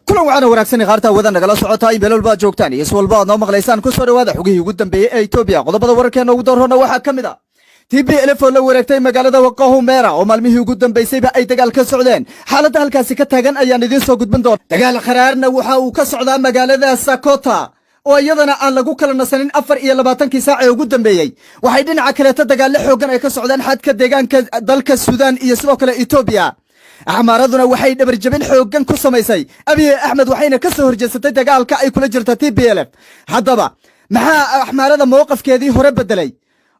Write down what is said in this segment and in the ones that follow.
Kulan waxaana wanaagsan qaarta wada nagala socotaa in meel walba aad joogtaan iyo si walba aad noo maqlaysaan. Ku soo dhawaada xogihii ugu dambeeyey ee Etoobiya. Qodobada wararkeena ugu doorroona waxaa ka mid ah TPLF oo la wareegtay magaalada Waqahumera oo maalmihii ugu dambeysayba ay dagaal ka socdeen. Xaaladda halkaasi ka taagan ayaan idiin soo gudbin doona. Dagaal kharaarna waxa uu ka socdaa magaalada Sakota oo iyadana aan lagu kala nasanin 24-kii saac ee ugu dambeeyey. Waxay dhinaca kaleeta dagaallo xooggan ay ka socdaan xadka deegaanka dalka Suudaan iyo sidoo kale Etoobiya. Axmaaraduna waxay dhabarjabin xooggan ku samaysay Abiy Axmed, waxayna ka soo horjeesatay dagaalka ay kula jirta TPLF. Haddaba, maxaa Axmaarada mowqafkeedii hore beddelay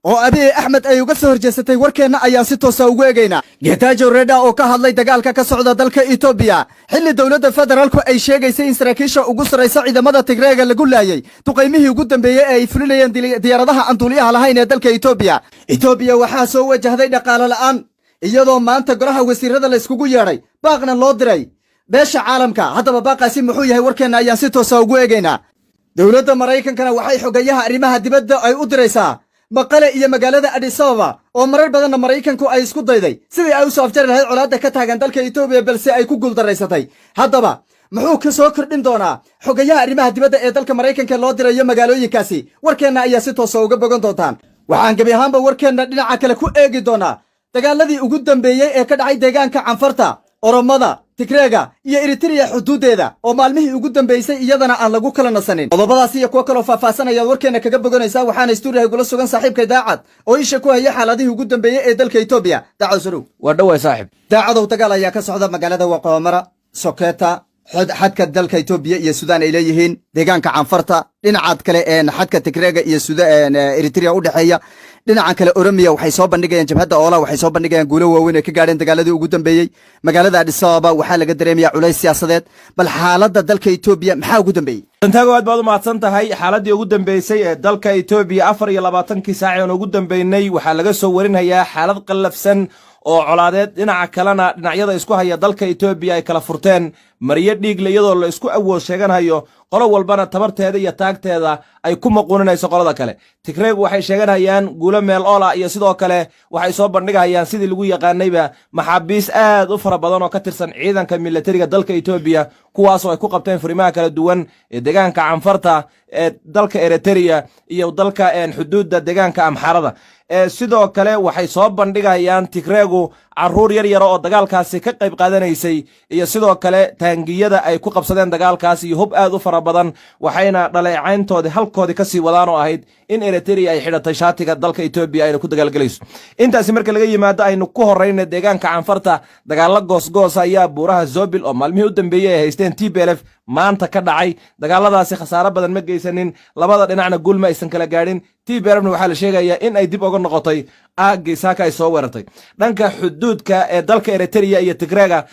oo Abiy Axmed ay uga soo horjeesatay? Warkeenna ayaan si toosa ugu eegaynaa. Getajo Reda oo ka hadlay dagaalka ka socda dalka Etoobiya, xilli dowladda federaalku ay sheegaysay in saraakiisha ugu sarraysa ciidamada Tigreega lagu laayay duqaymihii ugu dambeeyey ee ay fulinayeen diyaaradaha aan duuliyaha lahayn ee dalka Etoobiya. Etoobiya waxaa soo wajahday dhaqaale la'aan, iyadoo maanta golaha wasiirada la iskugu yeedhay, baaqna loo diray beesha caalamka. Haddaba, baaqaasi muxuu yahay? Warkeenna ayaan si toosa ugu eegaynaa. Dowladda Maraykankana waxay xogayaha arrimaha dibadda ay u diraysaa Maqale iyo magaalada Adis Ababa, oo marar badanna Maraykanku ay isku dayday sidii ay u soo afjari lahayd colaadda ka taagan dalka Etoobiya, balse ay ku guuldarraysatay. Haddaba, muxuu ka soo kordhin doonaa xogayaha arrimaha dibadda ee dalka Maraykanka loo dirayo magaalooyinkaasi? Warkeenna ayaa si toosa uga bogan doontaan. Waxaan gebi ahaanba warkeenna dhinaca kale ku eegi doonaa dagaaladii ugu dambeeyey ee ka dhacay deegaanka Canfarta, Oromada, Tigreega iyo Eritreya xuduuddeeda, oo maalmihii ugu dambeysay iyadana aan lagu kala nasanin. Qodobadaas iyo kuwo kaloo faahfaahsan ayaad warkeenna kaga boganaysaa. Waxaana istuuriyaha gula sugan saaxiibkay Daacad oo isha ku haya xaaladihii ugu dambeeyey ee dalka Etoobiya. Daacad, sorow. Waa dhoway, saaxib. Daacadow, dagaal ayaa ka socda magaalada Waqoomara, Soketa, xadka dalka Etoobiya iyo Suudaan ay leeyihiin, deegaanka Canfarta, dhinacaad kale xadka Tigreega iyo Eritrea u dhexeeya. Dhinaca kale Oromiya waxay soo bandhigayaan, jabhadda OLA waxay soo bandhigayaan guulo waaweyn ay ka gaadheen dagaaladii ugu dambeeyey. Magaalada Addis Ababa waxaa laga dareemaya culays siyaasadeed. Bal xaaladda dalka Etoobiya maxaa ugu dambeeyey? Santago, aad baad u mahadsan tahay. Xaaladii ugu dambeysay ee dalka Etoobiya 24-kii saaci oon ugu dambeynay waxaa laga soo warinayaa xaalad qallafsan oo colaadeed. Dhinaca kalena, dhinacyada isku haya dalka Etoobiya ay kala furteen maryo dhiigle, iyadoo la isku awood sheeganayo, qolo walbana tabarteeda iyo taagteeda ay ku maquuninayso qolada kale. Tigreegu waxay sheeganayaan guulo meel oola, iyo sidoo kale waxay soo bandhigayaan, sidii lagu yaqaanayba, maxaabiis aad u fara badan oo ka tirsan ciidanka milatariga dalka Etoobiya, kuwaasoo ay ku qabteen furimaha kala duwan ee deegaanka Canfarta, ee dalka Eritrea iyo dalka xuduudda deegaanka Amxaarada. Sidoo kale waxay soo bandhigayaan Tigreegu caruur yar yara oo dagaalkaasi ka qayb qaadanaysay, iyo sidoo kale taangiyada ay ku qabsadeen dagaalkaas iyo hub aad u fara badan. Waxayna dhaleecayntoodii halkoodii kasii wadaan oo ahayd in Eritrea ay xidhatay shaatiga dalka Etoobiya ayna ku dagaalgelayso. Intaasi marka laga yimaado, aynu ku horrayna deegaanka Canfarta. Dagaalo goosgoosa ayaa buuraha Zobil, oo maalmihii u dambeeyey ay haysteen TPLF, maanta ka dhacay. Dagaaladaasi khasaaro badan ma geysanin, labada dhinacna guul ma aysan kala gaadhin. TPLFna waxaa la sheegayaa in ay dib oga noqotay aaggii saaka ay soo weerartay. Dhanka xuduudka ee dalka Eritrea iyo Tigreega,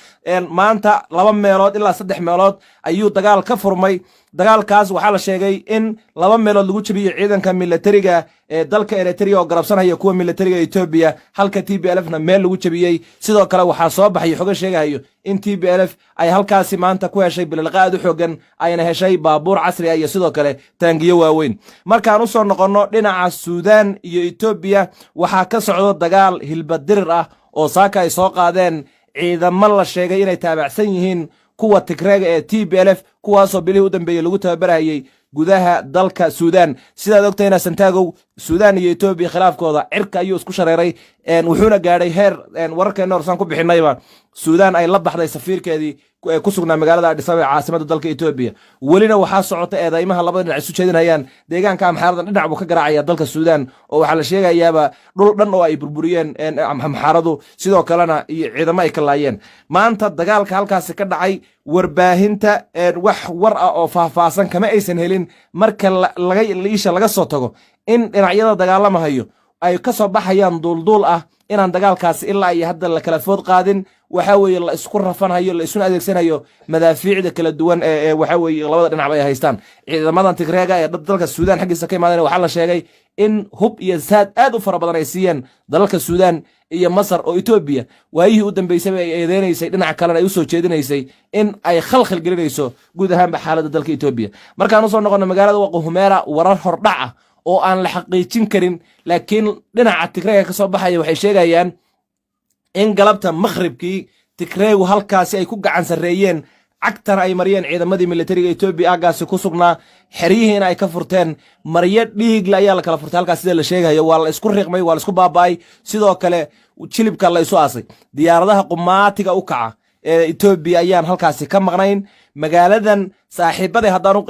maanta laba meelood ilaa saddex meelood ayuu dagaal ka furmay. Dagaalkaas waxaa la sheegay in laba meelood lagu jebiyey ciidanka milatariga ee dalka Eritrea oo garabsanaya kuwa milatariga Etoobiya, halka TPLF na meel lagu jebiyey. Sidoo kale waxaa soo baxay xogo sheegahayo in TPLF ay halkaasi maanta ku heshay bililqa aad u xoogan, ayna heshay baabuur casri ah iyo sidoo kale taangiyo waaweyn. Markaan usoo noqonno dhinaca Suudaan iyo Etoobiya, waxaa ka socdo dagaal hilbadirir ah oo saaka ay soo qaadeen ciidamo la sheegay inay taabacsan yihiin kuwa Tigreega ee TPLF, kuwaasoo bilihii u dambeeyey lagu tababarayay gudaha dalka Suudaan. Sidaad ogtahayna, Santaagow, Suudaan iyo Etoobiya khilaafkooda cirka ayuu isku shareeray, wuxuuna gaadhay heer wararkeenna horsaan ku bixinayba Suudaan ay la baxday safiirkeedii ee ku sugnaa magaalada Addis Ababa ee caasimada dalka Etoobiya. Welina waxaa socota eedaymaha labada dhinac isu jeedinayaan. Deegaanka Amxaaradan dhinac buu ka garaacaya dalka Suudaan, oo waxaa la sheegayaaba dhul dhan oo ay burburiyeen Amxaaradu, sidoo kalena iyo ciidamo ay ka laayeen. Maanta dagaalka halkaasi ka dhacay, warbaahinta wax war ah oo faahfaahsan kama aysan helin, marka liisha laga soo tago in dhinacyada dagaalamahayo ay ka soo baxayaan duulduul ah inaan dagaalkaasi ilaa iyo hadda la kala food qaadin. Waxa weeye la isku rafanhayo, la isuna adeegsanayo madaafiicda kala duwan ee waxa weeye labada dhinacba ay haystaan. Ciidamadan Tigreega ee dalka Suudaan xaggiisa ka imaadeen waxaa la sheegay in hub iyo saad aad u fara badan ay siiyeen dalalka Suudaan iyo Masar, oo Etoobiya waayihii u dambeysayba ay eedeynaysay, dhinaca kalena ay u soo jeedinaysay in ay khalkhal gelinayso guud ahaanba xaaladda dalka Etoobiya. Markaan usoo noqono magaalada Waqohumeera, warar hordhac ah oo aan la xaqiijin karin laakiin dhinaca Tigreega ka soo baxaya waxay sheegayaan in galabta makhribkii Tigreegu halkaasi ay ku gacan sarreeyeen. Cagtana ay mariyeen ciidamadii militariga Etoobiya aaggaasi ku sugnaa, xeryihiina ay ka furteen. Maryo dhiigle ayaa la kala furtay halkaas, sida la sheegayo. Waa la isku riiqmay, waa la isku baaba'ay, sidoo kale jilibka la isu aasay. Diyaaradaha qumaatiga u kaca ee Etoobiya ayaan halkaasi ka maqnayn. Magaaladan, saaxiibaday, haddaan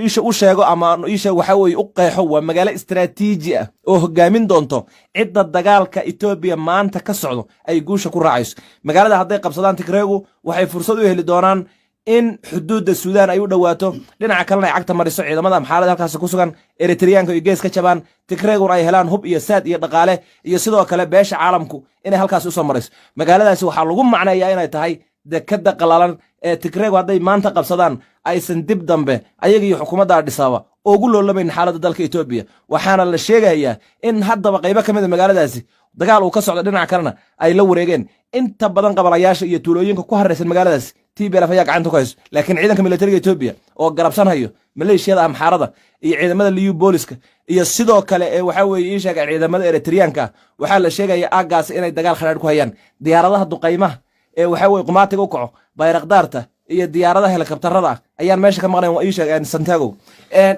isha u sheego ama isha waxa weye u qeexo, waa magaalo istaraatiiji ah oo hogaamin doonto cidda dagaalka Etoobiya maanta ka socdo ay guusha ku raacayso. Magaalada hadday qabsadaan Tigreegu, waxay fursad u heli doonaan in xuduudda Suudaan ay u dhowaato, dhinaca kalena ay cagta mariso ciidamada Amxaarada halkaasi ku sugan, Eritriyaanka iyo gees ka jabaan, Tigreeguna ay helaan hub iyo saad iyo dhaqaale, iyo sidoo kale beesha caalamku inay halkaasi usoo marayso. Magaaladaasi waxaa lagu macneeyaa inay tahay dekadda qalalan ee Tigreegu hadday maanta qabsadaan aysan dib dambe ayaga iyo xukuumadda Adhisaaba ugu loolamayn xaaladda dalka Etoobiya. Waxaana la sheegayaa in haddaba qaybo ka mid a magaaladaasi dagaal uu ka socdo, dhinaca kalena ay la wareegeen inta badan qabalayaasha iyo tuulooyinka ku haraysan magaaladaasi. TPLF ayaa gacanta ku hayso, laakiin ciidanka militariga Etoobiya oo garabsanhayo maleeshiyada Amxaarada iyo ciidamada Liyu Booliska iyo sidoo kale ee waxaa weeye ii sheega ciidamada Eritriyaanka ah, waxaa la sheegaya aaggaasi inay dagaal khadhaadh ku hayaan. Diyaaradaha duqaymaha ee waxaa weye qumaatiga u kaco, Bayrakdaarta iyo diyaaradaha helikabtarada ah ayaan meesha ka maqnayn. Waa ii sheeg Santiago.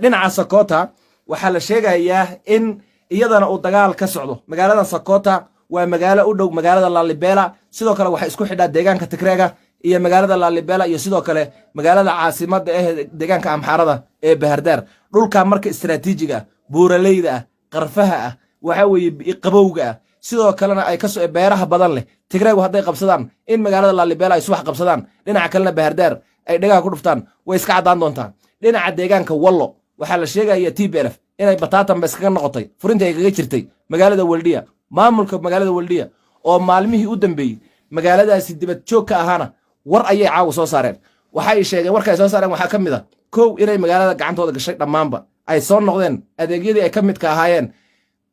Dhinaca Sakota waxaa la sheegayaa in iyadana uu dagaal ka socdo. Magaalada Sakota waa magaalo u dhow magaalada Lalibela. Sidoo kale waxay isku xidhaa deegaanka Tigreega iyo magaalada Lalibela iyo sidoo kale magaalada caasimada eh deegaanka Amxaarada ee Bahardaar. Dhulka marka istaraatiijiga ah, buuraleyda ah, qarfaha ah, waxa weeye qabowga ah, sidoo kalena ay kasoo beeraha badan leh, Tigreegu hadday qabsadaan, in magaalada Lalibela ay subax qabsadaan, dhinaca kalena Bahardaar ay dhagaha ku dhuftaan, way iska caddaan doontaa. Dhinaca deegaanka Wallo waxaa la sheegaya TPLF inay bataatanba iskaga noqotay furintii ay kaga jirtay magaalada Weldhiya. Maamulka magaalada Weldhiya oo maalmihii u dambeeyey magaaladaasi dibad joog ka ahaana war ayay caawa soo saareen. Waxay sheegeen, warka ay soo saareen waxaa ka mid a, kow, inay magaalada gacantooda gashay dhammaanba, ay soo noqdeen adeegyadii ay ka midka ahaayeen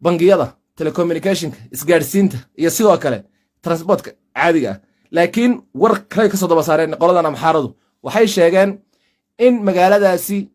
bangiyada, telecommunicationka, isgaadhsiinta iyo sidoo kale transportka caadiga ah. Laakiin war kalay ka soo daba saareen qoladan Amxaaradu. Waxay sheegeen in magaaladaasi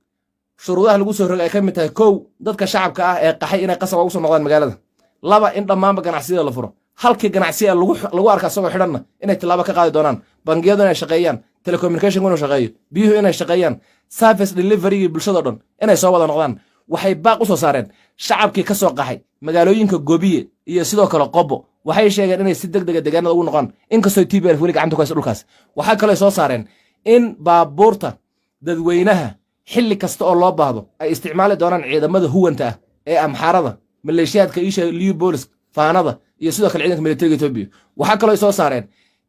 shuruudaha lagu soo rogay ay ka mid tahay, kow, dadka shacabka ah ee qaxay inay qasab ugu soo noqdaan magaalada; laba, in dhammaanba ganacsiyada la furo, halkii ganacsiya lagu arka asagoo xidhanna inay tilaabo ka qaadi doonaan; bangiyadu inay shaqeeyaan, telecommunicationku inuu shaqeeyo, biyuhu inay shaqeeyaan, service deliverygii bulshado dhan inay soo wada noqdaan. Waxay baaq u soo saareen shacabkii ka soo qaxay magaalooyinka Gobiye iyo sidoo kale Qobo. Waxay sheegeen inay si deg dega deegaanada ugu noqon, inkastoo TPLF weli gacanta ku hayso dhulkaas. Waxaa kaloo soo saareen in baabuurta dadweynaha xilli kasta oo loo baahdo ay isticmaali doonaan ciidamada huwanta ah ee Amxaarada, maleeshiyaadka isha Liyu Boolis, Faanada iyo sidoo kale ciidanka militariga Etoobiya. Waxaa kaloo soo saareen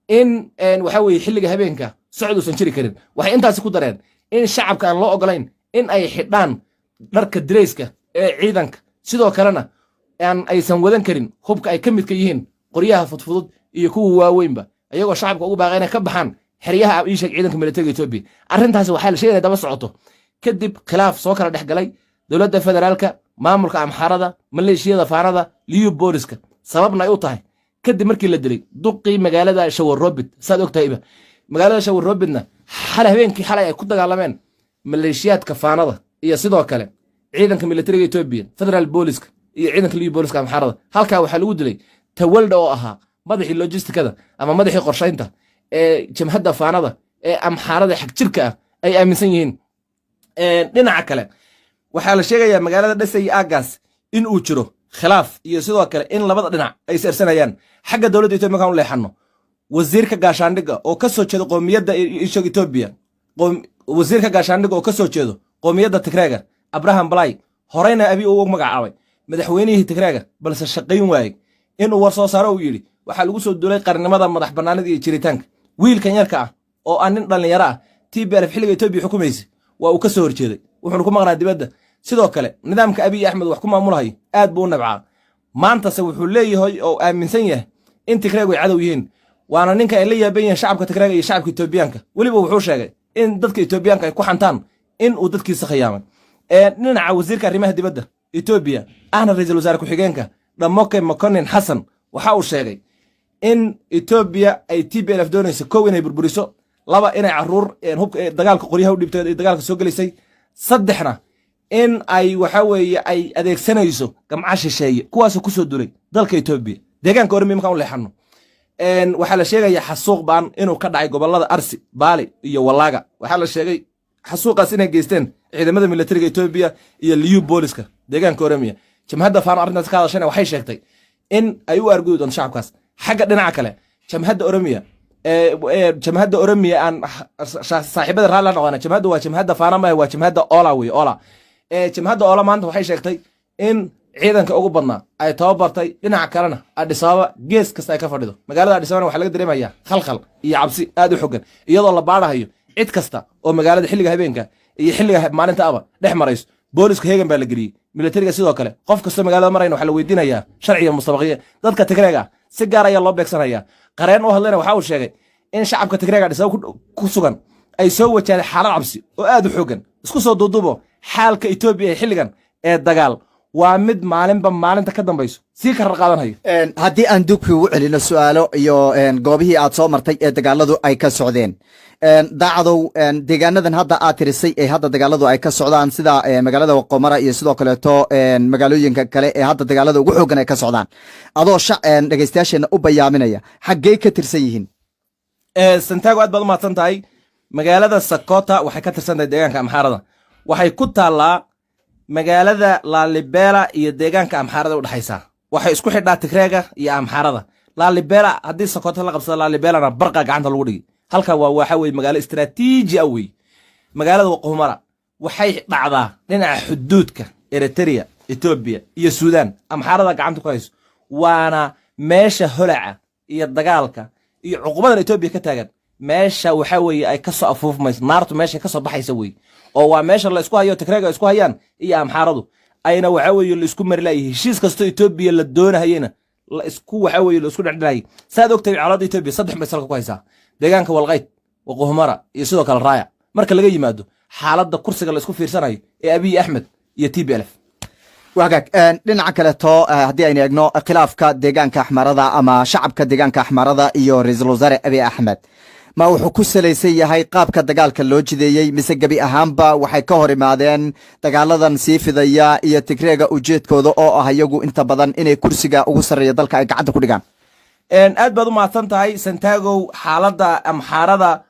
in waxa weeye xilliga habeenka socod uusan jiri karin. Waxay intaasi ku dareen in shacabka aan loo ogolayn in ay xidhaan dharka dirayska ee ciidanka, sidoo kalena aan aysan wadan karin hubka ay ka midka yihiin qoryaha fudfudud iyo kuwa waaweynba, iyagoo shacabka ugu baaqay inay ka baxaan xeryaha iisheeg ciidanka militariga Etoobiya. Arrintaasi waxaa la sheegaya daba socoto kadib khilaaf soo kala dhex galay dowladda federaalka, maamulka Amxaarada, maleeshiyada Faanada, Liyu Booliska, sababna ay u tahay kadib markii la dilay duqii magaalada Shawarobit. Saad og tahayba, magaalada Shawarobitna xalay, habeenkii xalay, ay ku dagaalameen maleeshiyaadka Faanada iyo sidoo kale ciidanka militariga Etoobiya, federal booliska iyo ciidanka Liyu Booliska Amxaarada. Halkaa waxaa lagu dilay Tawalda oo ahaa madaxii logistikada ama madaxii qorshaynta ee jamhadda Faanada ee Amxaarada xagjirka ah ay aaminsan yihiin. Dhinaca kale waxaa la sheegayaa magaalada Dhesay aaggaas in uu jiro khilaaf iyo sidoo kale in labada dhinac ay is ersanayaan. Xagga dowladda Etoobiya markaan u leexanno, wasiirka gaashaandhigga oo ka soo jeeda qoomiyadda ishog Etoobiya, wasiirka gaashaandhigga oo ka soo jeedo qoomiyadda Tigreega, Abraham Balay, horeyna Abi uu magacaabay madaxweynihii Tigreega balse shaqayn waayey, inuu war soo saaro uu yidhi waxaa lagu soo duulay qarnimada, madax bannaanida iyo jiritaanka. Wiilkan yarka ah oo ah nin dhallinyaro ah, TPLF xilliga Etoobiya xukumaysa waa uu ka soo horjeeday, wuxuuna ku maqnaa dibadda. Sidoo kale nidaamka Abiy Axmed wax ku maamulahayo aad buu u nabcaa. Maantase wuxuu leeyahay oo aaminsan yahay in Tigreegu ay cadow yihiin, waana ninka ay la yaaban yihiin shacabka Tigreega iyo shacabka Etoobiyaanka. Weliba wuxuu sheegay in dadka Etoobiyaanka ay ku xantaan in uu dadkiisa khiyaamay. Dhinaca wasiirka arrimaha dibadda Etoobiya ahna ra'iisul wasaare ku-xigeenka Dhamoke Makonin Xasan waxa uu sheegay in Etoobiya ay TPLF doonayso, kow, inay burburiso; laba, inay caruur hubka dagaalka qoryaha u dhibtay ee dagaalka soo gelisay; saddexna, in ay waxa weeye ay adeegsanayso gamca shisheeye kuwaasoo kusoo duray dalka Etoobiya. Deegaanka Ormiya markaan u leexanno Waxaa la sheegayaa xasuuq baan inuu ka dhacay gobolada Arsi, Baali iyo Walaaga. Waxaa la sheegay xasuuqaas inay geysteen ciidamada militariga Etoobiya iyo Liyu Booliska deegaanka Oromiya. Jamhadda Faano arrintaas ka hadashana waxay sheegtay in ay u argudi doonto shacabkaas. Xagga dhinaca kale, jamhadda Oromiya, jamhadda Oromiya aan saaxiibada raalli la noqona, jamhadda waa jamhadda Faana maahe, waa jamhadda Ola wey, Ola. Jamhadda Ola maanta waxay sheegtay in ciidanka ugu badnaa ay tababartay, dhinaca kalena Addis Ababa gees kasta ay ka fadhido. Magaalada Addis Ababana waxaa laga dareemayaa khalkhal iyo cabsi aad u xogan, iyadoo la baarahayo cid kasta oo magaalada xilliga habeenka iyo xilliga maalinta aba dhex marayso. Booliska heegan baa la geliyey, militariga sidoo kale. Qof kastoo magaalada marayna waxaa la weydiinayaa sharciga mustabaqiya. Dadka Tigreega si gaar ayaa loo beegsanayaa. Qareen u hadlayna waxa uu sheegay in shacabka Tigreega Addis Ababa ku sugan ay soo wajahday xaalad cabsi oo aad u xogan. Isku soo duuduubo, xaalka Etoobiya ee xilligan ee dagaal waa mid maalinba maalinta ka dambayso sii karar qaadanhayo. Haddii aan dubki ugu celino su'aalo iyo goobihii aad soo martay ee dagaaladu ay ka socdeen, Daacadow, deegaanadan hadda aad tirisay ee hadda dagaaladu ay ka socdaan, sida magaalada Waqomara iyo sidoo kaleeto magaalooyinka kale ee hadda dagaalada ugu xooggan ay ka socdaan, adoo dhegeystayaasheena u bayaaminaya, xaggee ka tirsan yihiin? Santiago, aad baad u mahadsan tahay. Magaalada Sakota waxay ka tirsan tahay deegaanka Amxaarada. Waxay ku taallaa magaalada Lalibela iyo deegaanka Amxaarada u dhexaysaa. Waxay isku xidhaa Tigreega iyo Amxaarada. Lalibela haddii Sakota la qabsado, Lalibelana barqa gacanta lagu dhigi. Halka waa waxa weye magaalo istaraatiiji ah wey. Magaalada Waqhumara waxay dhacdaa dhinaca xuduudka Eritrea, Etoobiya iyo Suudaan. Amxaarada gacanta ku hayso, waana meesha holaca iyo dagaalka iyo cuqubadan Etoobiya ka taagan. Meesha waxa weeye ay kasoo afuufmayso naartu, meesha kasoo baxaysa wey, oo waa meesha la isku hayo, Tigreega isku hayaan iyo Amxaaradu, ayna waxa weeye la isku mari laayay. Heshiis kastoo Etoobiya la doonahayena la isku waxa weeye la isku dhexdhexlayay. Saad ogtahay, colaadda Etoobiya saddex bay salka ku haysaa: deegaanka Walqayd, Waqhumara iyo sidoo kale Raaya, marka laga yimaado xaaladda kursiga la isku fiirsanayo ee Abiy Axmed iyo TPLF. Wagaag, dhinaca kaleeto haddii aynu eegno khilaafka deegaanka Axmarada ama shacabka deegaanka Axmarada iyo ra-iisul wasaare Abiy Axmed, ma wuxuu ku salaysan yahay qaabka dagaalka loo jideeyey, mise gebi ahaanba waxay ka hor imaadeen dagaaladan sii fidaya iyo Tigreega ujeedkooda oo ah iyagu inta badan inay kursiga ugu sarreeya dalka ay gacanta ku dhigaan? Aad baad u mahadsan tahay, Santagow. Xaaladda Amxaarada,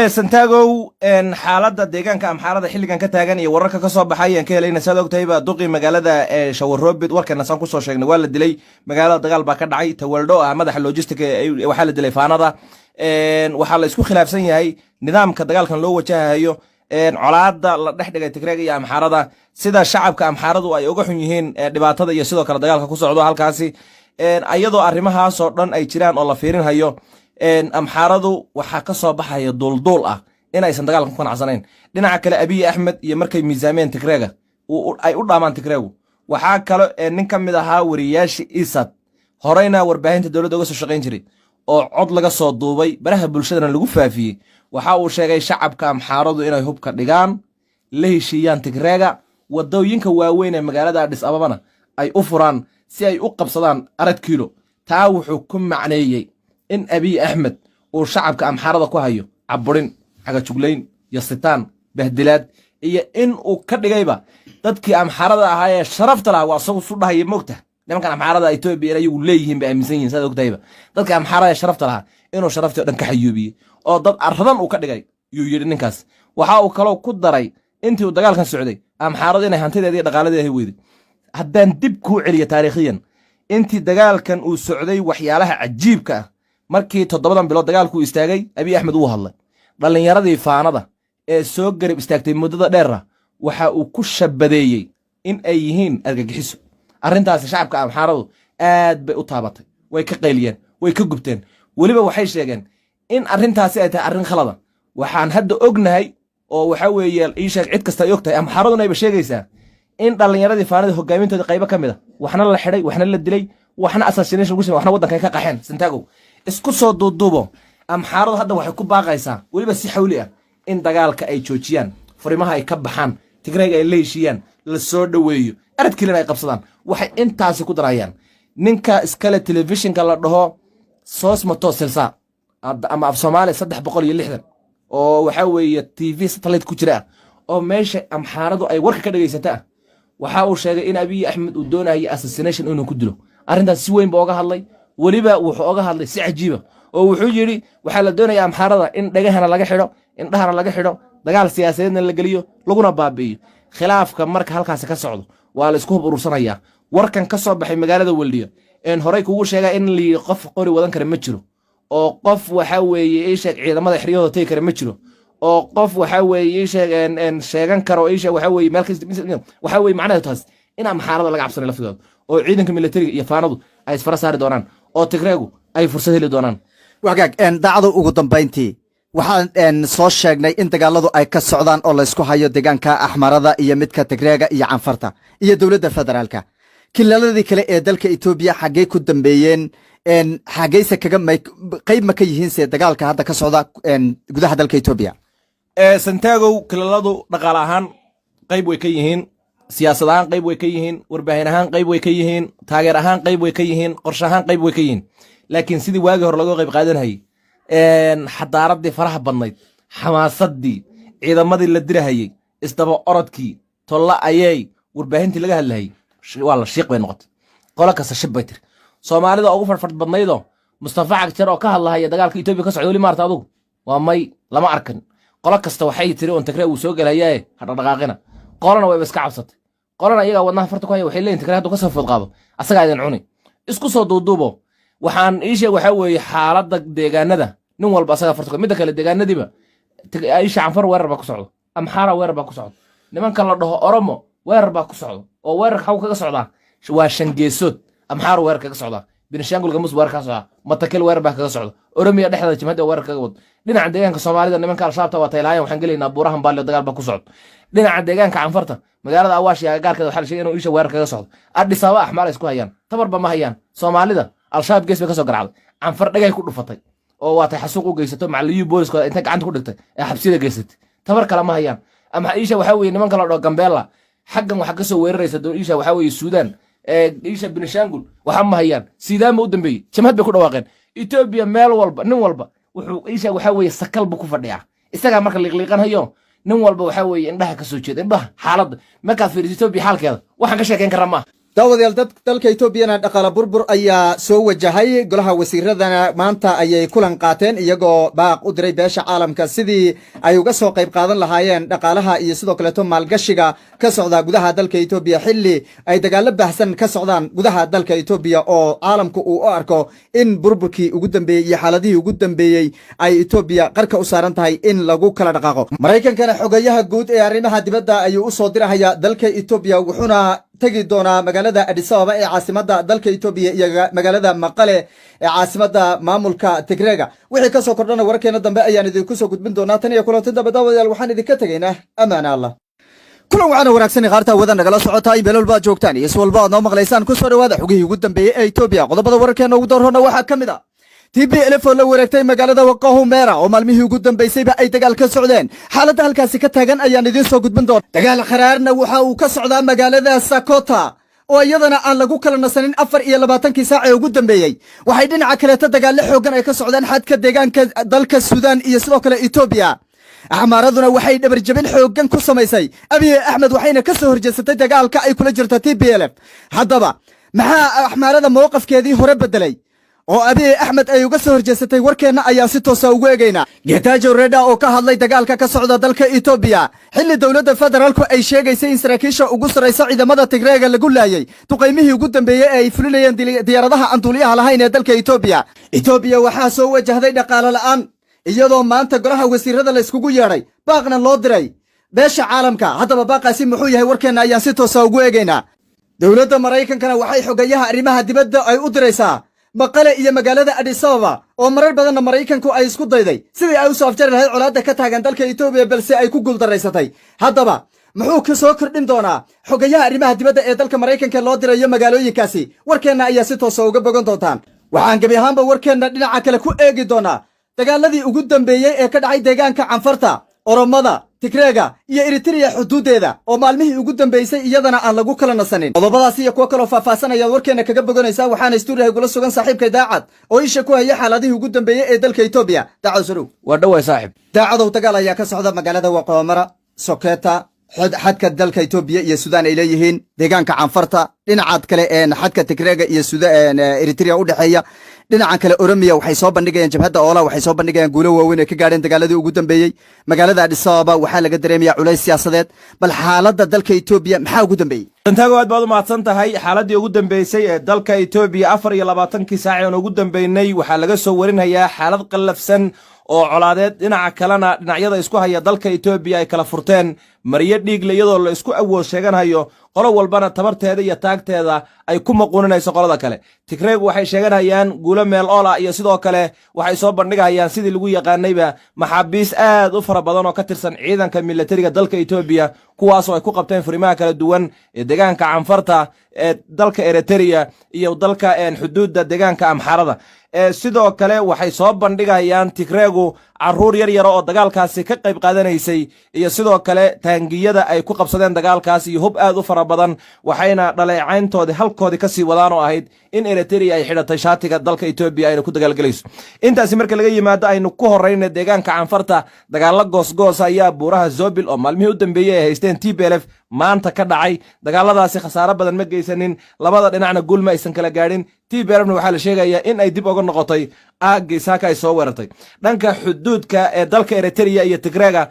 Santagow, xaaladda deegaanka Amxaarada xilligan ka taagan iyo wararka ka soo baxay ayaan ka helayna. Saad ogtahayba, duqii magaalada Shawaroobid, warkana saan kusoo sheegnay, waa la dilay. Magaalada dagaal baa ka dhacay. Tawaldho ah madaxa logistic waxaa la dilay Faanada. Waxaa la isku khilaafsan yahay nidaamka dagaalkan loo wajahayo, colaadda la dhex dhigay Tigreega iyo Amxaarada, sida shacabka Amxaaradu ay uga xun yihiin dhibaatada iyo sidoo kale dagaalka ku socdo halkaasi. Ayadoo arrimahaasoo dhan ay jiraan oo la fiirinhayo, Amxaaradu waxaa ka soo baxaya duulduul ah inaysan dagaalkan ku qanacsanayn. Dhinaca kale, Abiy Axmed iyo markay miisaameen Tigreega ay u dhaamaan Tigreegu. Waxaa kale nin ka mid ahaa wariyaashii Isad, horeyna warbaahinta dowladda uga soo shaqayn jiray, oo cod laga soo duubay baraha bulshadana lagu faafiyey, waxa uu sheegay shacabka Amxaaradu inay hubka dhigaan, la heshiiyaan Tigreega, wadooyinka waaweyn ee magaalada Adhis Ababana ay u furaan si ay u qabsadaan Arad Kiilo. Taa wuxuu ku macneeyey in Abiy Axmed uu shacabka Amxaarada ku hayo caburin, cagajuglayn, yasitaan, bahdilaad, iyo in uu ka dhigayba dadkii Amxaarada ahaa ee sharafta lahaa. Waa isagu su dhahaya, moogta nimankan Amxaarada Etoobiya in ayagu leeyihiin bay aaminsan yihin. Saad ogtahayba, dadka Amxaarada ee sharafta lahaa inuu sharaftii o dhan ka xayuubiyey oo dad arradan uu ka dhigay yuu yidhi ninkaas. Waxa uu kaloo ku daray intii uu dagaalkan socday Amxaaradu inay hantideeda iyo dhaqaaladeeda hay weyday. Haddaan dib kuu celiyo taariikhiyan intii dagaalkan uu socday, waxyaalaha cajiibka ah, markii 7dan bilood dagaalku istaagay, Abiy Axmed wuu hadlay. Dhallinyaradii Faanada ee soo garab istaagtay muddada dheerra waxa uu ku shabadeeyey in ay yihiin argagixiso. Arrintaasi shacabka Amxaaradu aad bay u taabatay, way ka qayliyeen, way ka gubteen. Weliba waxay sheegeen in arrintaasi ay tahay arrin khalada. Waxaan hadda ognahay oo waxa weeye ii sheeg, cid kasta ay og tahay, Amxaaraduna ayba sheegaysaa, in dhallinyaradii Faanada hogaamintooda qaybo ka mid a waxna la xidhay, waxna la dilay, waxna assassination lagu samey, waxna waddanka ay ka qaxeen. Santago, isku soo duuduubo, Amxaaradu hadda waxay ku baaqaysaa weliba si xawli ah in dagaalka ay joojiyaan, furimaha ay ka baxaan, Tigrayga ay la heshiiyaan, la soo dhoweeyo, Aradkiilana ay qabsadaan. Waxay intaasi ku darayaan ninka iskale telefishinka la dhaho Sosmato Silsa ama af Soomaaliya 360, oo waxaa weeye TV satellite ku jira ah, oo meesha Amxaaradu ay warka ka dhegaysata ah, waxa uu sheegay in Abiy Axmed uu doonayo assassination inuu ku dilo. Arrintaas si weyn ba oga hadlay. Weliba wuxuu oga hadlay si cajiiba. Oo wuxuu yidhi waxaa la doonaya Amxaarada in dhegahana laga xidho, indhahana laga xidho, dagaal siyaasadeedna la geliyo, laguna baabi'iyo. Khilaafka marka halkaasi ka socdo waa la isku hub urursanayaa. Warkan ka soo baxay magaalada Weldiya een horey kugu sheegaa in la yidhi qof qori wadan kara ma jiro, oo qof waxa weeye ii sheeg ciidamada xeryahooda tegi kara ma jiro, oo qof waxa weeye ii sheeg sheegan karo ii sheeg waxa weeye meel kasta. Waxa weeye macnaheedu taas in Amxaarada laga cabsanayo laftigooda, oo ciidanka militariga iyo Faanadu ay isfara saari doonaan, oo Tigreegu ay fursad heli doonaan. Wagaag daacado, ugu dambayntii waxaan soo sheegnay in dagaaladu ay ka socdaan oo laysku hayo deegaanka Axmarada iyo midka Tigreega iyo Canfarta iyo dowladda federaalka. Kilaladii kale ee dalka Etoobiya xaggey ku dambeeyeen? Xaggeyse kaga may qayb ma ka yihiinse dagaalka hadda ka socda gudaha dalka Etoobiya? Santaagow, kilaladu dhaqaale ahaan qayb way ka yihiin, siyaasad ahaan qayb way ka yihiin, warbaahin ahaan qayb way ka yihiin, taageer ahaan qayb way ka yihiin, qorshe ahaan qayb way ka yihiin. Laakiin sidii waagii hore looga qayb qaadanayay, xadaaradii faraha badnayd, xamaasadii, ciidamadii la dirahayey, isdaba orodkii, tolla ayey warbaahintii laga hadlahayey, waa la shiiq bay noqotay. Qolo kasta shib bay tiri. Soomaalida ugu farfadh badnaydoo Mustafa Cagjar oo ka hadlahaya dagaalka Etoobiya ka socda weli maarta adugu waa may lama arkan. Qolo kasta waxay tiri on Tigree uu soo gelhayaaye ha dhaqdhaqaaqina. Qolana wayba iska cabsatay, qolana iyagaa wadnaha farta ku haya. Waxay leeyihin Tigree hadduu ka soo food qaado asagaa idin cuni. Isku soo duuduubo, waxaan ii sheeg waxaa weeye xaaladda deegaanada nin walba asagaa farta ku. Midda kale, deegaanadiiba isha Canfar weerar baa ku socdo, Amxaara weerar baa ku socdo, nimanka la dhaho Oromo weerar baa ku socdo. Oo weerarka xaw kaga socdaa? Waa shan geesood. Amxaar weerar kaga socdaa, Benishangul Gamus weerar kaga socdaa, Matakel weerar baa kaga socda, Oromiya dhexdeeda jimhadda weerar kaga wado. Dhinaca deegaanka Soomaalida nimanka Al-Shabaabta waa taylaayan, waxaan gelaynaa buurahan Baalio, dagaal baa ku socdo. Dhinaca deegaanka Canfarta magaalada Awaash iyo agagaarkeeda waxaa la sheegay inuu isha weerar kaga socdo. Addis Ababa Axmaal isku hayaan, tabarba ma hayaan. Soomaalida Al-Shabaab gees bay ka soo garacday, Canfar dhagay ku dhufatay oo waatay xasuuq u geysato, macaliyuu booliskooda intay gacanta ku dhigtay ee xabsiyada geysatay. Tabar kale ma hayaan. Ama isha waxaa weeye nimanka la dhaho Gambeella xaggan waxaa kasoo weeraraysa isha waxaa weeye Suudaan, isha Benishangul waxa ma hayaan. Sidaama u dambeeyey jamhad bay ku dhawaaqeen. Etoobiya meel walba nin walba wuxuu isha waxaa weeye sakal buu ku fadhiyaa isagaa. Marka liiqliiqanhayo nin walba waxaa weeye indhaha ka soo jeeda, indhaha xaaladda markaad fiiriso Etoobiya xaalkeeda waxaan ka sheekayn karaa maaha. Daawadayaal, dad dalka Etoobiyana dhaqaale burbur ayaa soo wajahay. Golaha wasiiradana maanta ayay kulan qaateen, iyagoo baaq u diray beesha caalamka sidii ay uga soo qayb qaadan lahaayeen dhaqaalaha iyo sidoo kaleeto maalgashiga ka socda gudaha dalka Etoobiya, xilli ay dagaallo baahsan ka socdaan gudaha dalka Etoobiya, oo caalamku uu u arko in burburkii ugu dambeeyey iyo xaaladihii ugu dambeeyey ay Etoobiya qarka u saaran tahay in lagu kala dhaqaaqo. Maraykankana xogayaha guud ee arrimaha dibadda ayuu u soo dirahaya dalka Etoobiya, wuxuuna tegi doonaa magaalada Addis Ababa ee caasimadda dalka Etoobiya iyo magaalada Maqale ee caasimadda maamulka Tigreega. Wixii kasoo kordhana wararkeena dambe ayaan idinku soo gudbin doonaa. Tan iyo kulanti dambe, daawadayaal, waxaan idinka tegaynaa amaana Allah. Kulan waxaana wanaagsan qaarta wada nagala socotaa meel walba aad joogtaan iyo si walba aad noo maqlaysaan. Ku soo dhawaada xogihii ugu dambeeyey ee Etoobiya. Qodobada wararkeena ugu doorroona waxaa ka mid ah TPLF oo la wareegtay magaalada Waqahumera oo maalmihii ugu dambeysayba ay dagaal ka socdeen. Xaaladda halkaasi ka taagan ayaan idiin soo gudbin doona. Dagaal kharaarna waxa uu ka socdaa magaalada Sakota oo iyadana aan lagu kala nasanin 24-kii saac ee ugu dambeeyey. Waxay dhinaca kaleeto dagaallo xooggan ay ka socdaan xadka deegaanka dalka Suudaan iyo sidoo kale Etoobiya. Axmaaraduna waxay dhabarjabin xooggan ku samaysay Abiy Axmed, waxayna ka soo horjeesatay dagaalka ay kula jirta TPLF. Haddaba maxaa Axmaarada mowqafkeedii hore beddelay oo Abiy Axmed ay uga soo horjeesatay? Warkeenna ayaan si toosa ugu eegaynaa. Getajow Reda oo ka hadlay dagaalka ka socda dalka Etoobiya, xilli dowladda federaalku ay sheegaysay in saraakiisha ugu sarraysa ciidamada Tigreega lagu laayay duqaymihii ugu dambeeyey ee ay fulinayeen diyaaradaha aan duuliyaha lahayn ee dalka Etoobiya. Etoobiya waxaa soo wajahday dhaqaale la'aan, iyadoo maanta golaha wasiirada la iskugu yeedhay, baaqna loo diray beesha caalamka. Haddaba baaqaasi muxuu yahay? Warkeenna ayaan si toosa ugu eegaynaa. Dowladda Maraykankana waxay xogayaha arrimaha dibadda ay u diraysaa Maqale iyo magaalada Addis Ababa, oo marar badanna Maraykanku ay isku dayday sidii ay u soo afjari lahayd colaadda ka taagan dalka Etoobiya, balse ay ku guuldarraysatay. Haddaba muxuu ka soo kordhin doonaa xogayaha arrimaha dibadda ee dalka Maraykanka loo dirayo magaalooyinkaasi? Warkeenna ayaa si toosa uga bogan doontaan. Waxaan gebi ahaanba warkeenna dhinaca kale ku eegi doonaa dagaaladii ugu dambeeyey ee ka dhacay deegaanka Canfarta, Oromada, Tigreega iyo Eritreya xuduuddeeda, oo maalmihii ugu dambeysay iyadana aan lagu kala nasanin. Qodobadaas iyo kuwo kaloo faahfaahsan ayaad warkeenna kaga boganaysaa. Waxaana stuudiyaha gula sugan saaxiibkay Daacad oo isha ku haya xaaladihii ugu dambeeyey ee dalka Etoobiya. Daacad, sorow. Waa dhoway, saaxib. Daacadow, dagaal ayaa ka socda magaalada Waqoomara, Soketa, xadka dalka Etoobiya iyo Suudaan ay leeyihiin, deegaanka Canfarta, dhinacaad kale xadka Tigreega iyo Eritrea u dhexeeya. Dhinacan kale, Oromiya waxay soo bandhigayaan, jabhadda OLA waxay soo bandhigayaan guulo waaweyn ay ka gaadheen dagaaladii ugu dambeeyey. Magaalada Addis Ababa waxaa laga dareemaya culays siyaasadeed. Bal xaaladda dalka Etoobiya maxaa ugu dambeeyey? Santaago, aad baad u mahadsan tahay. Xaaladii ugu dambeysay ee dalka Etoobiya 24-kii saaci oon ugu dambeynay waxaa laga soo warinhayaa xaalad qallafsan oo colaadeed. Dhinaca kalena, dhinacyada isku haya dalka Etoobiya ay kala furteen maryo dhiigle, iyadoo la isku awood sheeganhayo, qolo walbana tabarteeda iyo taagteeda ay ku maquuninayso qolada kale. Tigreegu waxay sheeganayaan guulo meel ool ah, iyo sidoo kale waxay soo bandhigayaan, sidii lagu yaqaanayba, maxaabiis aad u fara badan oo ka tirsan ciidanka milatariga dalka Etoobiya, kuwaasoo ay ku qabteen furimaha kala duwan ee deegaanka Canfarta, ee dalka Eritrea iyo dalka xuduudda deegaanka Amxaarada. Sidoo kale waxay soo bandhigayaan Tigreegu carruur yar yara oo dagaalkaasi ka qayb qaadanaysay, iyo sidoo kale taangiyada ay ku qabsadeen dagaalkaas iyo hub aad u fara badan. Waxayna dhaleecayntoodii halkoodii kasii wadaan oo ahayd in Eritrea ay xidhatay shaatiga dalka Etoobiya ayna ku dagaalgelayso. Intaasi marka laga yimaado, aynu ku horrayna deegaanka Canfarta. Dagaalo goosgoosa ayaa buuraha Zobil, oo maalmihii u dambeeyey ay haysteen TPLF, maanta ka dhacay. Dagaaladaasi khasaaro badan ma geysanin, labada dhinacna guul ma aysan kala gaadhin. TPLFna waxaa la sheegayaa in ay dib oga noqotay aaggii saaka ay soo weerartay. Dhanka xuduudka ee dalka Eritrea iyo Tigreega,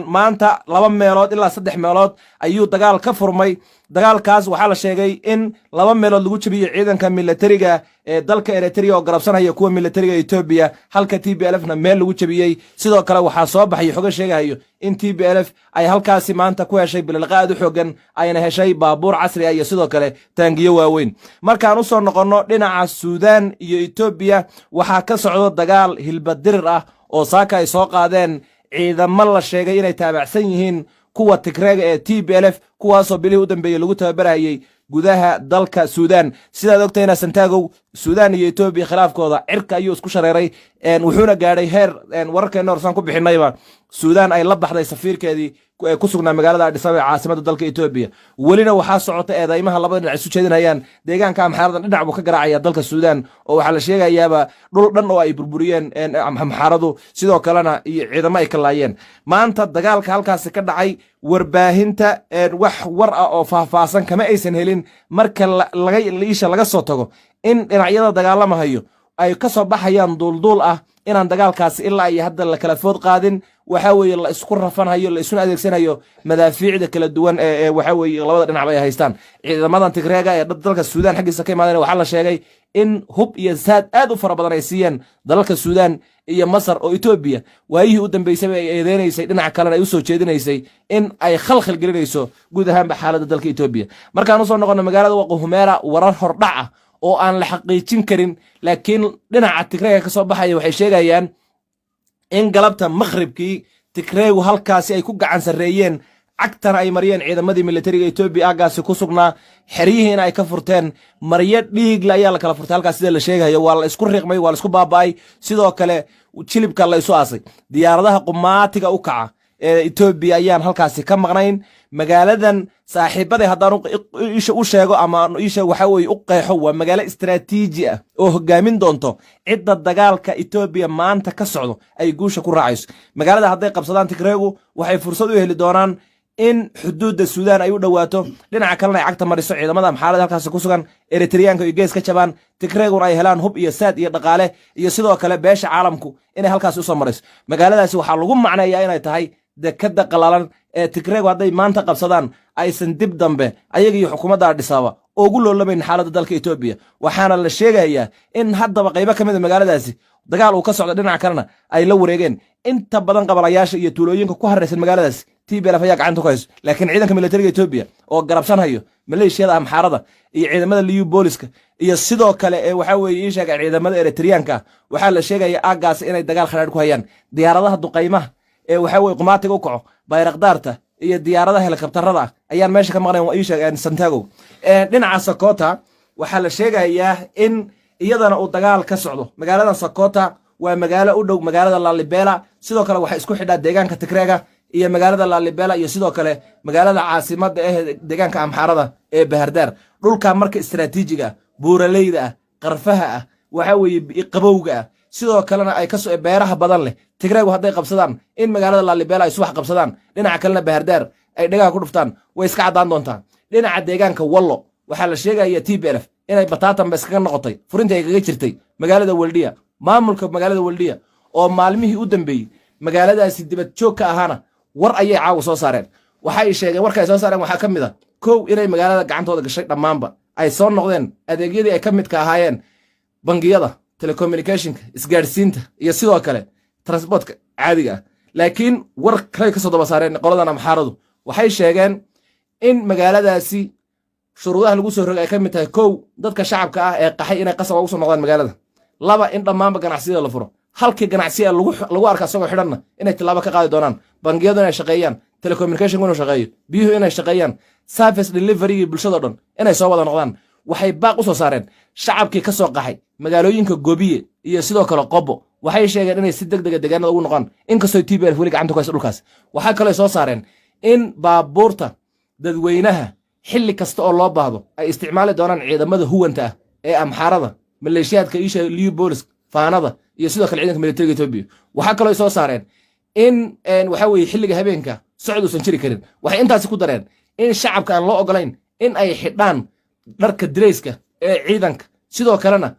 maanta laba meelood ilaa saddex meelood ayuu dagaal ka furmay. Dagaalkaas waxaa la sheegay in laba meelood lagu jebiyey ciidanka milatariga ee dalka Eritrea oo garabsanaya kuwa milatariga Etoobiya, halka TPLF na meel lagu jebiyey. Sidoo kale waxaa soo baxay xogo sheegahayo in TPLF ay halkaasi maanta ku heshay bililqa aad u xoogan, ayna heshay baabuur casri ah iyo sidoo kale taangiyo waaweyn. Markaan usoo noqonno dhinaca Suudaan iyo Etoobiya, waxaa ka socdo dagaal hilbadirir ah oo saaka ay soo qaadeen ciidamo la sheegay inay taabacsan yihiin kuwa Tigreega ee TPLF, kuwaasoo bilihii u dambeeyey lagu tababarayay gudaha dalka Suudaan. Sidaad ogtahayna, Santaagow, Suudaan iyo Etoobiya khilaafkooda cirka ayuu isku shareeray, wuxuuna gaadhay heer wararkeenna horsaan ku bixinayba Suudaan ay la baxday safiirkeedii ee ku sugnaa magaalada Addis Ababa ee caasimada dalka Etoobiya. Welina waxaa socota eedaymaha labada dhinac isu jeedinayaan. Deegaanka Amxaaradan dhinac buu ka garaacaya dalka Suudaan, oo waxaa la sheegayaaba dhul dhan oo ay burburiyeen Amxaaradu, sidoo kalena iyo ciidamo ay ka laayeen. Maanta dagaalka halkaasi ka dhacay, warbaahinta wax war ah oo faahfaahsan kama aysan helin, marka isha laga soo tago in dhinacyada dagaalamahayo ay ka soo baxayaan duulduul ah inaan dagaalkaasi ilaa iyo hadda la kala food qaadin. Waxa weeye la isku rafanhayo, la isuna adeegsanayo madaafiicda kala duwan ee waxa weeye labada dhinacba ay haystaan. Ciidamadan Tigreega ee dalka Suudaan xaggiisa ka imaadeen waxaa la sheegay in hub iyo saad aad u fara badan ay siiyeen dalalka Suudaan iyo Masar, oo Etoobiya waayihii u dambeysayba ay eedeynaysay, dhinaca kalena ay u soo jeedinaysay in ay khalkhal gelinayso guud ahaanba xaaladda dalka Etoobiya. Markaan usoo noqono magaalada Waqahumeera, warar hordhac ah oo aan la xaqiijin karin laakiin dhinaca Tigreega ka soo baxaya waxay sheegayaan in galabta maqhribkii Tigreegu halkaasi ay ku gacan sarreeyeen, cagtana ay mariyeen ciidamadii militariga Etoobiya aaggaasi ku sugnaa, xeryihiina ay ka furteen. Maryo dhiigle ayaa la kala furtay halkaas, sida la sheegayo. Waa la isku riiqmay, waa la isku baaba'ay, sidoo kale jilibka la isu aasay. Diyaaradaha qumaatiga u kaca ee Etoobiya ayaan halkaasi ka maqnayn. Magaaladan, saaxiibaday, haddaan isha u sheego ama isha waxa weye u qeexo, waa magaalo istaraatiiji ah oo hogaamin doonto cidda dagaalka Etoobiya maanta ka socdo ay guusha ku raacayso. Magaalada hadday qabsadaan Tigreegu, waxay fursad u heli doonaan in xuduudda Suudaan ay u dhowaato, dhinaca kalena ay cagta mariso ciidamada Amxaarada halkaasi ku sugan, Eritriyaanka iyo gees ka jabaan, Tigreeguna ay helaan hub iyo saad iyo dhaqaale, iyo sidoo kale beesha caalamku inay halkaasi usoo marayso. Magaaladaasi waxaa lagu macneeyaa inay tahay dekadda qalalan ee Tigreegu hadday maanta qabsadaan aysan dib dambe ayaga iyo xukuumadda Addis Ababa ugu loolamayn xaaladda dalka Etoobiya. Waxaana la sheegayaa in haddaba qaybo ka mid a magaaladaasi dagaal uu ka socdo, dhinaca kalena ay la wareegeen inta badan qabalayaasha iyo tuulooyinka ku haraysan magaaladaasi. TPLF ayaa gacanta ku hayso, laakiin ciidanka militariga Etoobiya oo garabsanhayo maleeshiyada Amxaarada iyo ciidamada Liyu Booliska iyo sidoo kale ee waxaa weeye ii sheega ciidamada Eritriyaanka ah, waxaa la sheegaya aaggaasi inay dagaal khadhaadh ku hayaan. Diyaaradaha duqaymaha ee waxaa weye qumaatiga u kaco, Bayrakdaarta iyo diyaaradaha helikabtarada ah ayaan meesha ka maqnayn. Waa ii sheeg, Santago. Dhinaca Sakota waxaa la sheegayaa in iyadana uu dagaal ka socdo. Magaalada Sakota waa magaalo u dhow magaalada Lalibela. Sidoo kale waxay isku xidhaa deegaanka Tigreega iyo magaalada Lalibela iyo sidoo kale magaalada caasimada eh deegaanka Amxaarada ee Bahardaar. Dhulka marka istaraatiijiga ah, buuraleyda ah, qarfaha ah, waxa weeye qabowga ah, sidoo kalena ay kasoo beeraha badan leh, Tigreegu hadday qabsadaan, in magaalada Lalibela ay subax qabsadaan, dhinaca kalena Bahardaar ay dhagaha ku dhuftaan, way iska caddaan doontaa. Dhinaca deegaanka Wallo waxaa la sheegaya TPLF Inay bataatanba iskaga noqotay furinta ay kaga jirtay magaalada Weldiya. Maamulka magaalada Weldiya oo maalmihii u dambeeyey magaaladaasi dibad joog ka ahaana war ayay caawa soo saareen. Waxay sheegeen, warka ay soo saareen waxaa ka mid a: kow, inay magaalada gacantooda gashay dhammaanba, ay soo noqdeen adeegyadii ay ka midka ahaayeen bangiyada, telecommunicationka, isgaadhsiinta iyo sidoo kale transportka caadiga ah. Laakiin war kaley ka soo daba saareen qoladan Amxaaradu. Waxay sheegeen in magaaladaasi shuruudaha lagu soo rogay ay ka mid tahay: kow, dadka shacabka ah ee qaxay inay qasab ugu soo noqdaan magaalada; laba, in dhammaanba ganacsiyada la furo, halkii ganacsiya lagu arka asagoo xidhanna inay tillaabo ka qaadi doonaan; bangiyadu inay shaqeeyaan, telecommunicationku inuu shaqeeyo, biyuhu inay shaqeeyaan, service deliverygii bulshado dhan inay soo wada noqdaan. Waxay baaq u soo saareen shacabkii ka soo qaxay magaalooyinka Gobiye iyo sidoo kale Qobo. Waxay sheegeen inay si deg dega deegaanada ugu noqon, inkastoo TPLF weli gacanta ku haysa dhulkaas. Waxaa kaloo soo saareen in baabuurta dadweynaha xilli kasta oo loo baahdo ay isticmaali doonaan ciidamada huwanta ah ee Amxaarada, maleeshiyaadka isha Liyu Bolis, Faanada iyo sidoo kale ciidanka militariga Etoobiya. Waxaa kaloo soo saareen in waxa weeye xilliga habeenka socod uusan jiri karin. Waxay intaasi ku dareen in shacabka aan loo ogolayn in ay xidhaan dharka dirayska ee ciidanka, sidoo kalena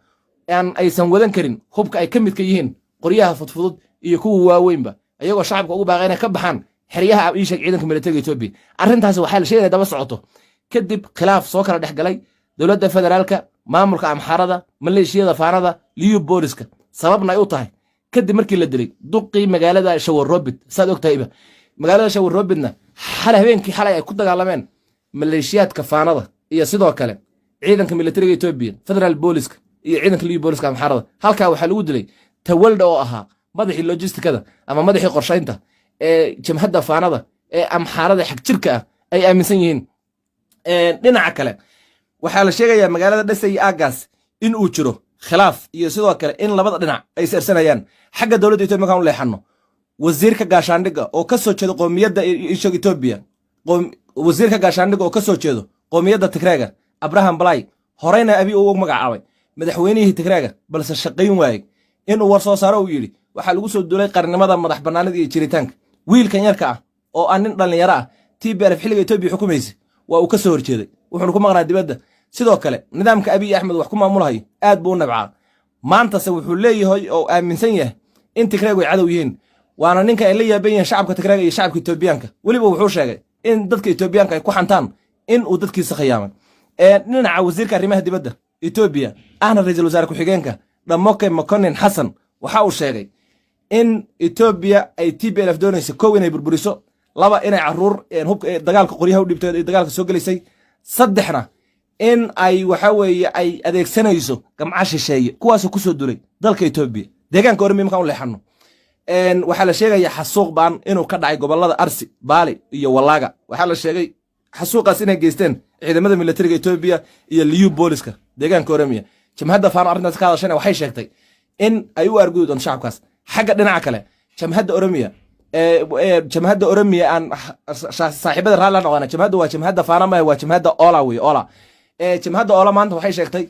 aan aysan wadan karin hubka ay ka midka yihiin qoryaha fudfudud iyo kuwa waaweynba, iyagoo shacabka ugu baaqay inay ka baxaan xeryaha iisheeg ciidanka militariga Etoobiya. Arrintaasi waxaa la sheegaya inay daba socoto kadib khilaaf soo kala dhex galay dowladda federaalka, maamulka Amxaarada, maleeshiyada Faanada, Liyu Booliska, sababna ay u tahay kadib markii la dilay duqii magaalada Shawarobit. Saad og tahayba, magaalada Shawarobitna xalay, habeenkii xalay, ay ku dagaalameen maleeshiyaadka Faanada iyo sidoo kale ciidanka militariga Etoobiya, federal booliska iyo ciidanka Liyu Booliska Amxaarada. Halkaa waxaa lagu dilay Tawalda oo ahaa madaxii logistikada ama madaxii qorshaynta ee jamhadda Faanada ee Amxaarada xagjirka ah ay aaminsan yihiin. Dhinaca kale, waxaa la sheegayaa magaalada Dhasay iyo aagaas in uu jiro khilaaf iyo sidoo kale in labada dhinac ay is-ersanayaan. Xagga dowladda Etoobiya markaan u leexanno, wasiirka gaashaandhigga oo ka soo jeedo qoomiyadda ishog Etoobiya, wasiirka gaashaandhigga oo ka soo jeedo qoomiyadda Tigreega, Abraham Balay, horeyna Abi uu magacaabay madaxweynihii Tigreega balse shaqayn waayey, inuu war soo saaro uu yidhi waxaa lagu soo duulay qarnimada, madax bannaanida iyo jiritaanka. Wiilkan yarka ah oo ah nin dhallinyaro ah, TPLF xilliga Etoobiya xukumaysa waa uu ka soo horjeeday, wuxuuna ku maqnaa dibadda. Sidoo kale nidaamka Abiy Axmed wax ku maamulhayo aad buu u nabcaa. Maantase wuxuu leeyahay oo aaminsan yahay in Tigreegu ay cadow yihiin, waana ninka ay la yaaban yihiin shacabka Tigreega iyo shacabka Etoobiyaanka. Weliba wuxuu sheegay in dadka Etoobiyaanka ay ku xantaan in uu dadkiisa khiyaamay. Dhinaca wasiirka arrimaha dibadda Etoobiya ahna ra'iisul wasaare ku-xigeenka Dhamoke Makonin Xasan waxa uu sheegay in Etoobiya ay TPLF doonayso: kow, inay burburiso; laba, inay caruur hubka dagaalka qoryaha u dhibtay dagaalka soo gelisay; saddexna, in ay waxa weeye ay adeegsanayso gamca shisheeye kuwaasoo kusoo dulay dalka Etoobiya. Deegaanka Ormiya markaan u leexanno, waxaa la sheegayaa xasuuq baan inuu ka dhacay gobollada Arsi, Baali iyo Wallaaga. Waxaa la sheegay xasuuqaas inay geysteen ciidamada militariga Etoobiya iyo Liyu Booliska deegaanka Oromiya. Jamhadda Faano arrintaas ka hadashayna waxay sheegtay in ay u argudi doonto shacabkaas. Xagga dhinaca kale, jamhadda Oromiya, jamhadda Oromiya aan saaxiibada raalli la noqdana, jamhadda waa jamhadda Faana maahe, waa jamhadda Ola wey. Ola, jamhadda Ola maanta waxay sheegtay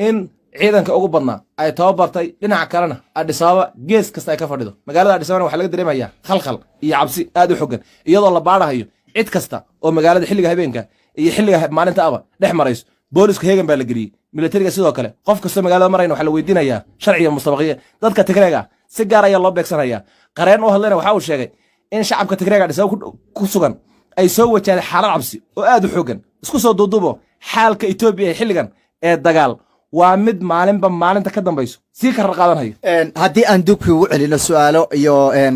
in ciidanka ugu badnaa ay tababartay, dhinaca kalena Addis Ababa gees kasta ay ka fadhido. Magaalada Addis Ababana waxaa laga dareemayaa khalkhal iyo cabsi aad u xogan, iyadoo la baarahayo cid kasta oo magaalada xilliga habeenka iyo xilliga maalinta aba dhex marayso. Booliska heegan baa la geliyey, militariga sidoo kale. Qof kastoo magaalada marayna waxaa la weydiinayaa sharciga mustabaqiya. Dadka Tigreega si gaar ayaa loo beegsanayaa. Qareen u hadlayna waxa uu sheegay in shacabka Tigreega Addis Ababa ku sugan ay soo wajahday xaalad cabsi oo aad u xogan. Isku soo duudubo, xaalka Etoobiya ee xilligan ee dagaal waa mid maalinba maalinta ka dambayso sii karar qaadanhayo. Haddii aan dubkii ugu celino su'aalo iyo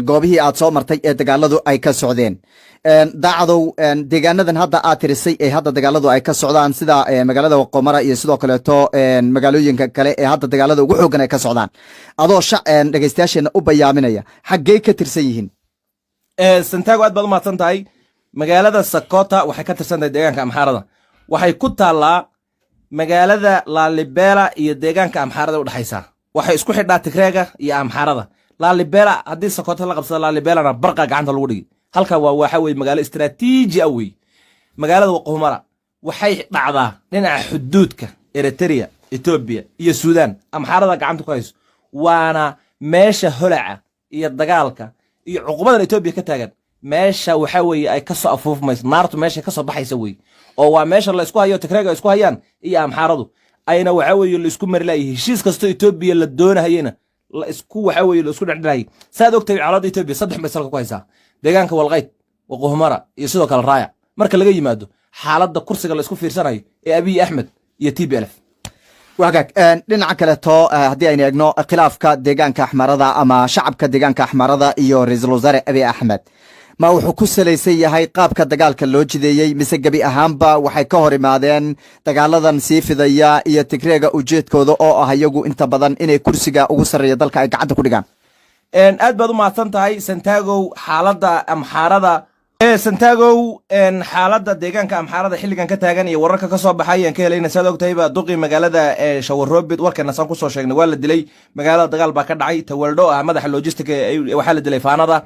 goobihii aad soo martay ee dagaaladu ay ka socdeen, Daacadow, deegaanadan hadda aad tirisay ee hadda dagaaladu ay ka socdaan, sida magaalada Waqomara iyo sidoo kaleeto magaalooyinka kale ee hadda dagaalada ugu xooggan ay ka socdaan, adoo dhegeystayaasheena u bayaaminaya, xaggee ka tirsan yihiin? Santiago, aad baad u mahadsan tahay. Magaalada Sakota waxay ka tirsan tahay deegaanka Amxaarada. Waxay ku taallaa magaalada Lalibela iyo deegaanka Amxaarada u dhexaysaa. Waxay isku xidhaa Tigreega iyo Amxaarada. Lalibela haddii Sakota la qabsado, Lalibelana barqa gacanta lagu dhigi. Halka waa waxa weye magaalo istaraatiiji ah wey. Magaalada Waqhumara waxay dhacdaa dhinaca xuduudka Eritrea, Etoobiya iyo Suudaan. Amxaarada gacanta ku hayso, waana meesha holaca iyo dagaalka iyo cuqubadan Etoobiya ka taagan. Meesha waxa weeye ay ka soo afuufmayso naartu, meesha ka soo baxaysa wey, oo waa meesha la isku hayo, Tigreega ay isku hayaan iyo Amxaaradu. Ayna waxa weeye la isku mari laayay heshiis kastoo Etoobiya la doonahayena la isku waxa weeye la isku dhexdhexayay. Saad ogtahay, colaadda Etoobiya saddex bay salka ku haysaa: deegaanka Walqayd, Waqoohumara iyo sidoo kale Raaya, marka laga yimaado xaaladda kursiga la isku fiirsanayo ee Abiy Axmed iyo TPLF. Wagaag, dhinaca kaleeto haddii aynu eegno khilaafka deegaanka Axmarada ama shacabka deegaanka Axmarada iyo ra-iisul wasaare Abiy Axmed, ma wuxuu ku salaysan yahay qaabka dagaalka loo jideeyey, mise gebi ahaanba waxay ka hor imaadeen dagaaladan sii fidaya iyo Tigreega ujeedkooda oo ah iyagu inta badan inay kursiga ugu sarreeya dalka ay gacanta ku dhigaan? Aad baad u mahadsan tahay, Santagow. Xaaladda Amxaarada, Santagow, xaaladda deegaanka Amxaarada xilligan ka taagan iyo wararka ka soo baxay aan ka helayna, saad ogtahayba, duqii magaalada Shawaroobid, warkeena saan kusoo sheegnay, waa la dilay. Magaalada dagaal baa ka dhacay. Tawaldho ah madaxa logistic waxaa la dilay Faanada.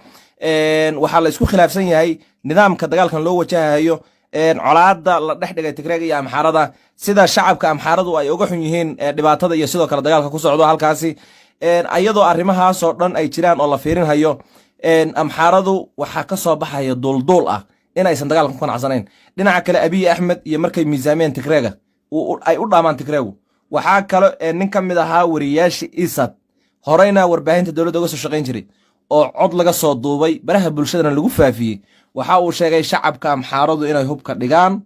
Waxaa la isku khilaafsan yahay nidaamka dagaalkan loo wajahayo, colaadda la dhex dhigay Tigreega iyo Amxaarada, sida shacabka Amxaaradu ay uga xun yihiin dhibaatada iyo sidoo kale dagaalka ku socdo halkaasi. Ayadoo arrimahaasoo dhan ay jiraan oo la fiirinhayo, Amxaaradu waxaa ka soo baxaya duulduul ah in aysan dagaalkan ku qanacsanayn. Dhinaca kale, Abiy Axmed iyo markay miisaameen Tigreega ay u dhaamaan Tigreegu. Waxaa kale nin ka mid ahaa wariyaashii Isad, horeyna warbaahinta dowladda uga soo shaqayn jiray, oo cod laga soo duubay baraha bulshadana lagu faafiyey, waxa uu sheegay shacabka Amxaaradu inay hubka dhigaan,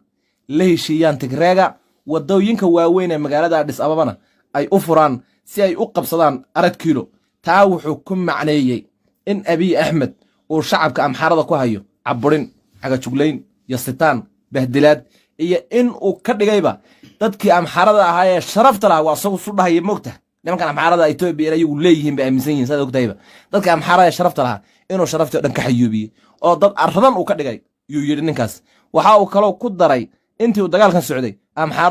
la heshiiyaan Tigreega, wadooyinka waaweyn ee magaalada Adhis Ababana ay u furaan si ay u qabsadaan Arad Kiilo. Taa wuxuu ku macneeyey in Abiy Axmed uu shacabka Amxaarada ku hayo caburin, cagajuglayn, yasitaan, bahdilaad iyo in uu ka dhigayba dadkii Amxaarada ahaa ee sharafta lahaa. Waa isagu su dhahaya, moogta, nimankan Amxaarada Etoobiya in ayagu leeyihiin bay aaminsan yihin. Saad ogtahayba, dadka Amxaarada ee sharafta lahaa inuu sharaftii o dhan ka xayuubiyey oo dad arradan uu ka dhigay yuu yidhi ninkaas. Waxa uu kaloo ku daray intii uu dagaalkan socday Amxaarada